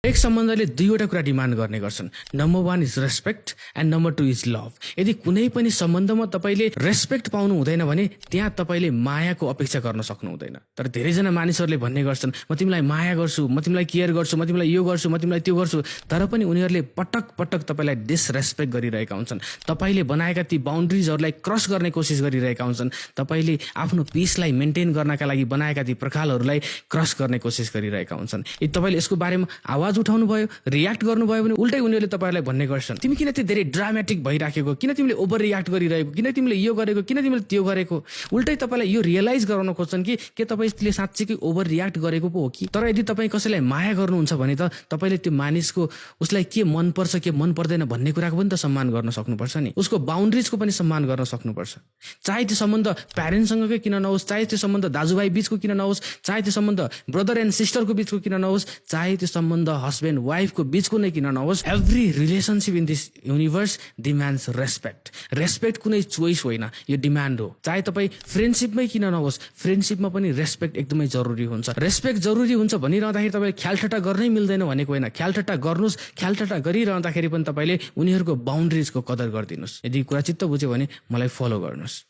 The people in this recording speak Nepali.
एक सम्बन्धले दुईवटा कुरा डिमान्ड गर्ने गर्छन्। Number 1 is respect and number 2 is love. यदि कुनै पनि सम्बन्धमा तपाईँले रेस्पेक्ट पाउनु हुँदैन भने त्यहाँ तपाईँले मायाको अपेक्षा गर्न सक्नु हुँदैन। तर धेरैजना मानिसहरूले भन्ने गर्छन् म तिमीलाई माया गर्छु, म तिमीलाई केयर गर्छु, म तिमीलाई यो गर्छु, म तिमीलाई त्यो गर्छु, तर पनि उनीहरूले पटक पटक तपाईँलाई डिसरेस्पेक्ट गरिरहेका हुन्छन्। तपाईँले बनाएका ती बााउन्ड्रिजहरूलाई क्रस गर्ने कोसिस गरिरहेका हुन्छन्। तपाईँले आफ्नो पिसलाई मेन्टेन गर्नका लागि बनाएका ती पर्खालहरूलाई क्रस गर्ने कोसिस गरिरहेका हुन्छन्। यदि तपाईँले यसको बारेमा आवाज उठाउनु भयो, रियाक्ट गर्नुभयो भने उल्टै उनीहरूले तपाईँलाई भन्ने गर्छन् तिमी किन त्यो धेरै ड्रामेटिक भइराखेको, किन तिमीले ओभर रियाक्ट गरिरहेको, किन तिमीले यो गरेको, किन तिमीले त्यो गरेको। उल्टै तपाईँलाई यो रियलाइज गराउन खोज्छन् कि के तपाईँले साँच्चीकै ओभर रियाक्ट गरेको पो हो कि। तर यदि तपाईँ कसैलाई माया गर्नुहुन्छ भने त तपाईँले त्यो मानिसको उसलाई के मनपर्छ के मन पर्दैन भन्ने कुराको पनि त सम्मान गर्न सक्नुपर्छ नि। उसको बााउन्ड्रिजको पनि सम्मान गर्न सक्नुपर्छ। चाहे त्यो सम्बन्ध प्यारेन्ट्ससँगकै किन नहोस्, चाहे त्यो सम्बन्ध दाजुभाइ बिचको किन नहोस्, चाहे त्यो सम्बन्ध ब्रदर एन्ड सिस्टरको बिचको किन नहोस्, चाहे त्यो सम्बन्ध हस्बेन्ड वाइफको बिचको नै किन नहोस्, every relationship in this universe demands respect. Respect कुनै चोइस होइन, यो डिमान्ड हो। चाहे तपाईँ फ्रेन्डसिपमै किन नहोस्, फ्रेन्डसिपमा पनि रेस्पेक्ट एकदमै जरुरी हुन्छ। रेस्पेक्ट जरुरी हुन्छ भनिरहँदाखेरि तपाईँले ख्यालठट्टा गर्नै मिल्दैन भनेको होइन। ख्यालठट्टा गर्नुहोस्, ख्यालठट्टा गरिरहँदाखेरि पनि तपाईँले उनीहरूको बााउन्ड्रिजको कदर गरिदिनुहोस्। यदि कुरा चित्त बुझ्यो भने मलाई फलो गर्नुहोस्।